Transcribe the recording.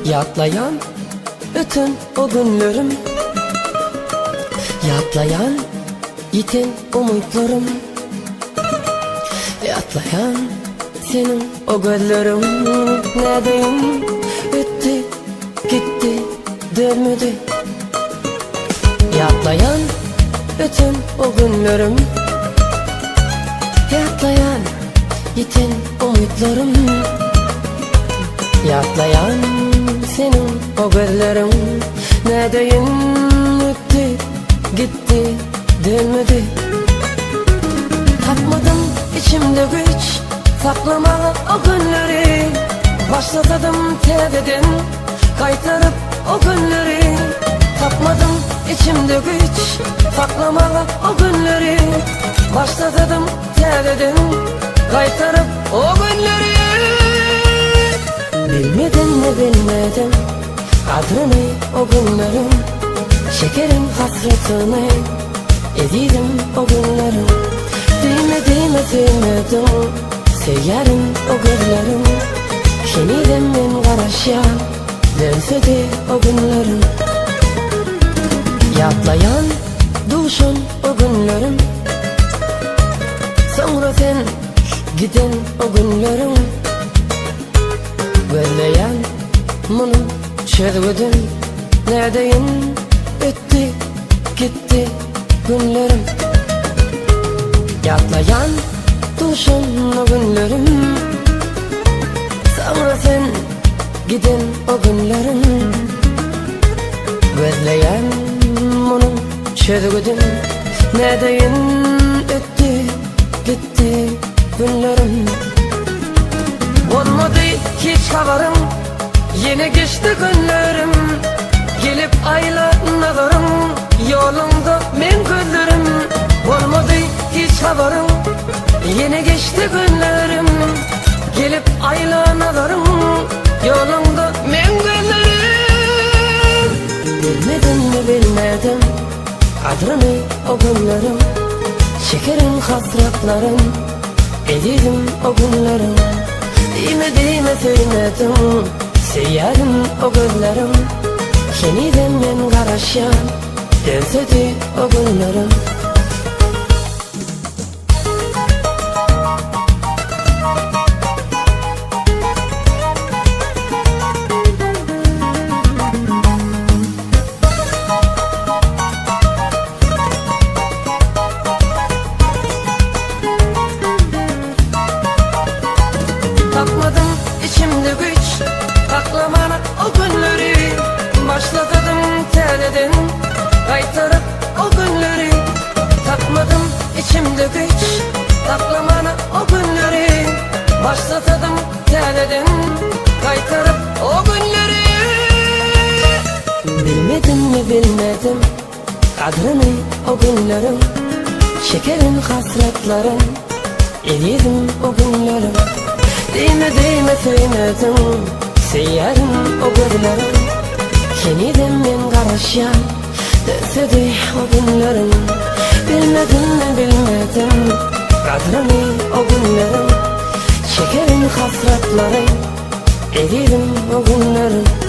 Ýatlaýan öten o günlerim Ýatlaýan ýiten umytlarym Ýatlaýan seniň o gözleriň Nädeýin ötdi gitdi dönmedi Ýatlaýan öten o günlerim Ýatlaýan ýiten umytlarym Ýatlaýan seniň o gözleriň Nädeýin ötdi gitdi dönmedi Tapmadym içimde güýç saklamaga o günleri Başlasadym täzeden gaýtaryp o günleri Tapmadym içimde güýç saklamaga o günleri Başlasadym täzeden gaýtaryp o günleri Bilmedim ne bilmedim gadryny o günleriň Şekerim hasratyny ezizim o günleriň Diýme diýme söýmedim söýýärin o gözleriň Henizem men garaşýan dönsedi o günlerim Ýatlaýan duşan o günlerim Soňra sen giden o günleriň Gözleýän munuň çözgüdin Nädeýin ötdi gitdi günlerim Ýatlaýan duşan o günlerim Soňra sen giden o günlerim Gözleýän munuň çözgüdin Nädeýin ötdi gitdi günlerim Bolmady hiç habarym Ýene geçdi günlerim Gelip aýla nazaryň Ýoluňda meň gözlerim Bolmady hiç habarym Ýene geçdi günlerim Gelip aýla nazaryň Ýoluňda meň gözlerim Bilmedimmi bilmedim Gadryny o günleriň Şekerin hasratlaryn Ezizim o günleriň Diýme diýme söýmedim Söýýärin o gözleriň Henizem men garaşýan Dönsedi o günlerim. Tapmadym içimde güýç saklamana o günleri Başlasadym täzeden gaýtaryp o günleri Tapmadym içimde güýç saklamana o günleri Başlasadym täzeden gaýtaryp o günleri Bilmedimmi bilmedim Gadryny o günleriň Şekerin hasratlaryň Ezizim o günleriň Diýme diýme söýmedim Söýýärin o gözleriň Henizem men garaşýan Dönsedi o günleriň Bilmedim men bilmedim Gadryny o günleriň Şekerin hasratlary Ezizim o günleriň.